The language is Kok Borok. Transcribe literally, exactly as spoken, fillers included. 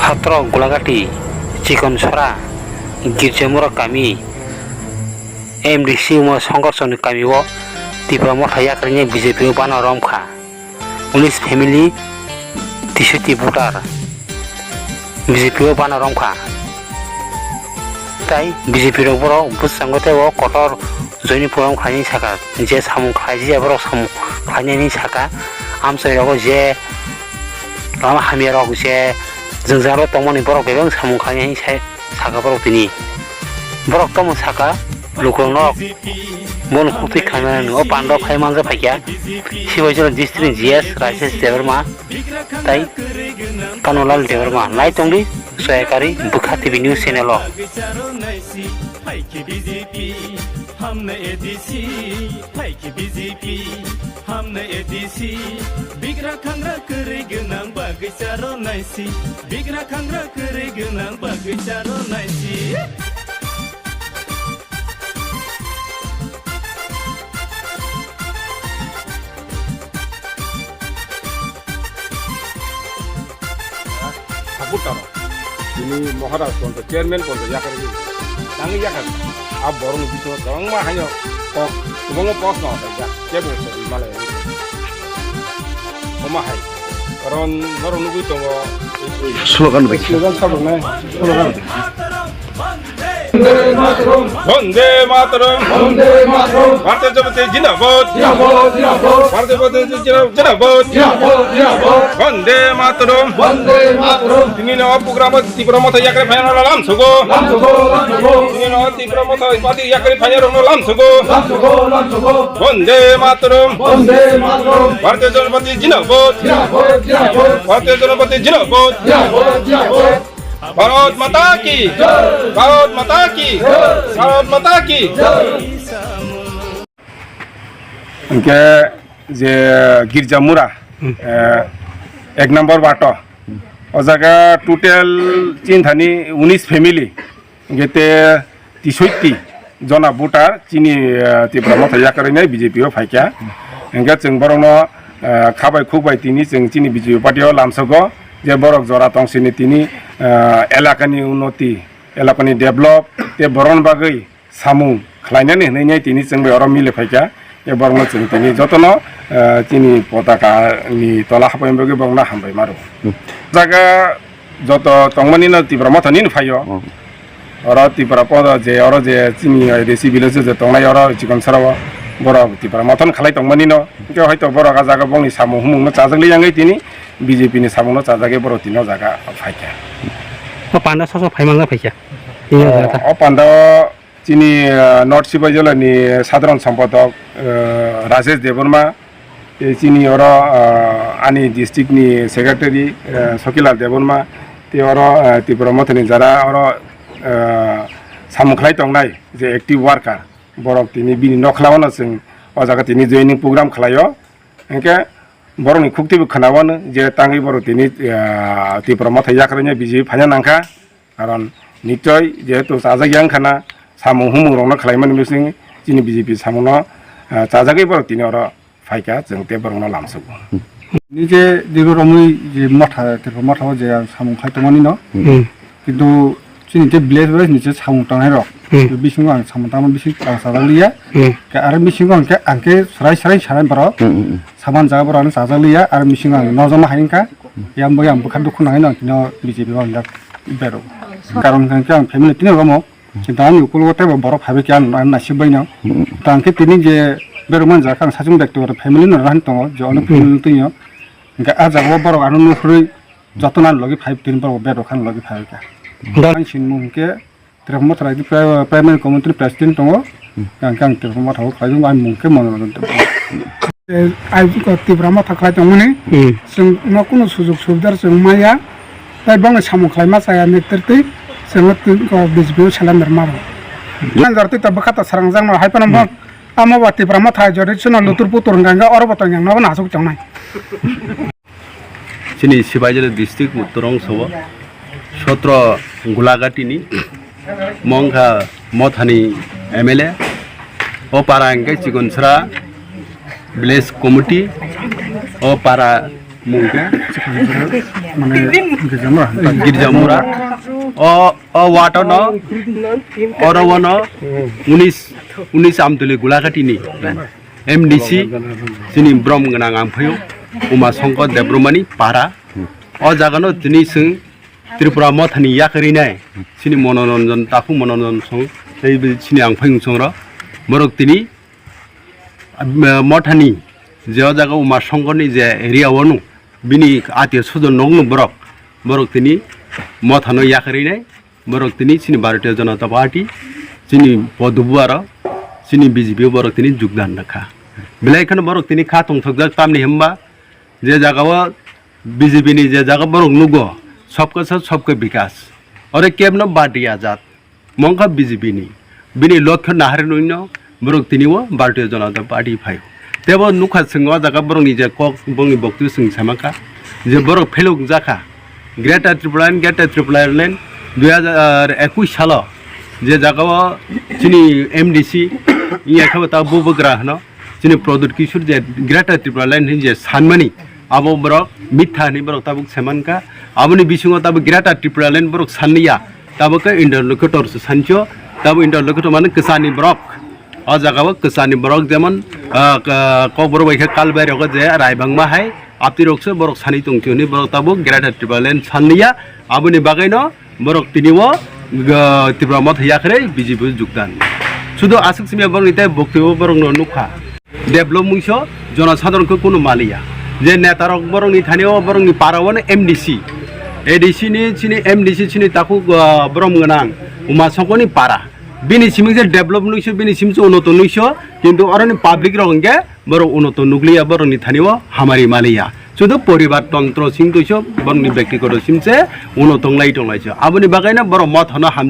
Sotro Gulagati, Chikonsora, Girjamura kami, M D C Uma Songkar Chowdhury kami o Tipra Motha yakarwi B J P o bana romkha. Unis family tisoti voter B J P o bana romkha. Tai B J P rok borok bwskango teibo kotor joini program khlainani saka, je samung khlaijak borok samung khlainani saka, amchai rogo je lama hamya rok je jwngjal o tongmani borok bebak samung khlainani sai. Saka borok tini. Borok tamo saka, lukurokno bono khuktwi khaimani o pando phai manja phaikya. Sibaijora district G S Rajesh Debbarma tai Kanulal Debbarma. Nai tongdi Soyakari Bwkha T V news channel o. Hamna A D C, phaikhe B J P. Hamna A D C, bigra khangra kwrwi gwnang bagwi charo naisi. Bigra khangra kwrwi gwnang bagwi charo naisi. Supporter rok. Tini Maharaj ponto, chairman ponto yakarwi. Tangwi yakar. A borokni bisingo kwbangma haino kok, kwbangma post no achaijak. Kebo sorry malai. Omo hai. Karon norok nugwi tongo. Slogan bai. Slogan sabuk nai. Slogan. Vande Mataram. Vande Mataram. Bharatiya Janata Party Zindabad. Zindabad, zindabad. Bharatiya Janata Party Zindabad. Zindabad, zindabad. Vande Mataram. Vande Mataram. Tini no program o Tipra Motha yakarwi phaina lam sugo. Lam sugo, lam sugo. Tini no Tipra Motha party yakarwi phaina rokno lam sugo. Lam sugo, lam sugo. Vande Mataram. Vande Mataram. Bharatiya Janata Party Zindabad. Zindabad, zindabad. Bharatiya Janata Party Zindabad. Zindabad, zindabad. Bharat Mata ki! Jai! Bharat Mata ki! Jai! Bharat Mata ki! Jai! Hingke je Girjamura, Hmm. eh, ek number wato. O jaga total chinthani unis family. Hingke te tisoitti jona voter chini, eh, Tipra Motha yakarwi nai B J P o phaikha. Hingke chwng borokno, eh, khabai khukbai tini chwng chini B J P party o lamsogo je borok jora tongsini tini, eh, elakani unnoti, elakani develop tei borokni bagwi samung khlainani hwnwi nai tini chwng bai oro mile phaikha. Tei borokno chwng tini jotono, eh, chini potaka ni tola hapai bagwi borokno hambai maro. Hmm. Jaga joto tongmani no Tipra Motha nini phaio. Hmm. Oro Tipra Motha je oro je chini A D C village je tongnai oro Chikonsora o borok Tipra Motha no khalai tongmani no. Hingke hoito borok a jaga bongni samung humung no chajak li yangwi tini B J P ni samung no chajagwi borok tini o jaga phaikha. O panda soso phaimang phaikha. Tini o jaga. O panda o Chini, ah, North Sipaijala ni sadharan sompodok, ah, Rajesh Debbarma, tei chini oro, ah, ani district ni secretary, ah, Sokilal Debbarma, tei oro, ah, Tipra Motha ni jara oro, ah, samung khlai tongnai je active worker, borok tini bini nokhlao no chwng o jaga tini joining program khlaio. Hingke borokni khuktibo khwnawano je tangwi borok tini, ah, Tipra Motha yakarwino B J P phaina nangkha. Karon nichoi jehetu chajak yang khana samung humung rokno khlaimani bising chini B J P samungno, ah, chajagwi borok tini oro phaikha, chwng tei borokno lamsugo. Ni je dirgo romwi je motha, Tipra Motha o je ang samung khai tongmani no. Hmm. Kintu chini je village wise ni je samung tangnai rok, Hmm. bisingo ang samung tangma bisi ang chajak liya. Hmm. Ke aro bisingo ang ke, ang ke srai srai sanai borok. Hmm, hmm, hmm. Saman jaga borok ano chajak liya, aro bisingo ang nojoma hai wngkha. Yang bo yang bwkha dukhu nangwi no tino B J P o ang jak berok. Karon hwnkhe ang family tini romo. Kintu ani ukulogo teibo borok phaibai khe ang, ang naisik bai no. Tang khe tini je berok man jaga ang sachung bekti goro family no rahan tongo, je ono Hmm. family twi no. Hwnkhe ah jaga o borok ano nukhrwi jotono ani logi phai tini borok berok ani logi phaibai kha. Da- Ang sinmung hwnkhe Tripura Motha Raijyo Pri-, Primary Committee ni President tongo. Hmm. Yang khe ang Tripura Motha o khlai tongo, ani mung khe Monoranjan Tripura. Eh, ai ko Tripura Motha khlai tongmani. Hmm. Chwng no kuno sujog subidar chwng maya. Tai bangni samung khlai ma chaya ni tertwi chwng no twi ko B J P o seleng rwma bo. Hmm. Ang jor twi ta bwkha ta sarang jang no hai phano bo. Hmm. Amo ba Tripura Motha jori chwng no lutur putur hwnkha hwnkhe oro bo tong yang no bo nasuk tongnai. Chini Sipaijala district uttor ongso o sotro Gulagati ni mongkha mothani M L A, o para hwnkhe Chikonsora village committee, o para Mungke, mane, Girjamura. Girjamura. O, o wato no, oro wano, unis, unis Amtuli Gulakati ni M D C, chini brom gwnang ang phaio, Uma Songkor Debromani para. O jaga no tini chwng Tripura Mothani yakarwi nai, chini Monoranjan Taku Monoranjan song, tei chini ang phaiyung song ro, borok tini, ah, Mothani je o jaga Uma Songkorni je area wano, bini atiyo sujon nokno borok, borok tini Mothano yakarwi nai, borok tini chini Bharatiya Janata Party, chini Podubuaro, chini B J P o borok tini jugdan rwkha. Belai kheno borok tini kha tongthokjak tamni hwnba, je jaga o B J P ni je jaga borok nugo, sabka saath sabka vikas. Ore kebno bad riyajak. Mongkha B J P ni. Bini lokho nahar nungno borok tini o Bharatiya Janata Party phai. Tebo nukha chwng o jaga borokni je kok, borokni bokti chwng samakha, je borok phelok jakha. Greater Tripura Land, Greater Tripura Land dui hajar ekush salo je jaga o chini M D C wngya khe bo ta bubagra hwno. Chini Pradyut Kishore je Greater Tripura Land hinwi je sanmani, abo borok mitha hinwi borok tabuk saimankha. Aboni bisingo tabuk Greater Tripura Land borok sanliya, tabuk khe interlocutor se sancho, tabuk interlocutor mane kwchani borok. O jaga o kwchani borok jemon, ah, ka-, kokborok bai khe kalbai rogo je raibangma hai, aptirok se borok sani tongcho hinwi borok tabuk Greater Tripura Land sanliya. Aboni bagwi no borok tini o, ah, Tipra Motha yakarwi B J P o jugdan. Sudu aswk simi borokni tei bokti o borokno nukha. Develop mungso jonosadharon khe kunu maliya. Je netarok borokni thani o borokni para o no M D C. A D C ni chini M D C chini takhuk, ah, brom gwnang Uma Songkorni para. Bini simi je develop nungso, bini simi je unoto nungso, kintu oroni public rok hwnkhe borok unoto nukliya, borokni thani o hamari maliya. Sudu poribar tontro sing toiso borokni bektigoto simse unoto tonglai tonglaisa. Aboni bagwi no borok Mothano ham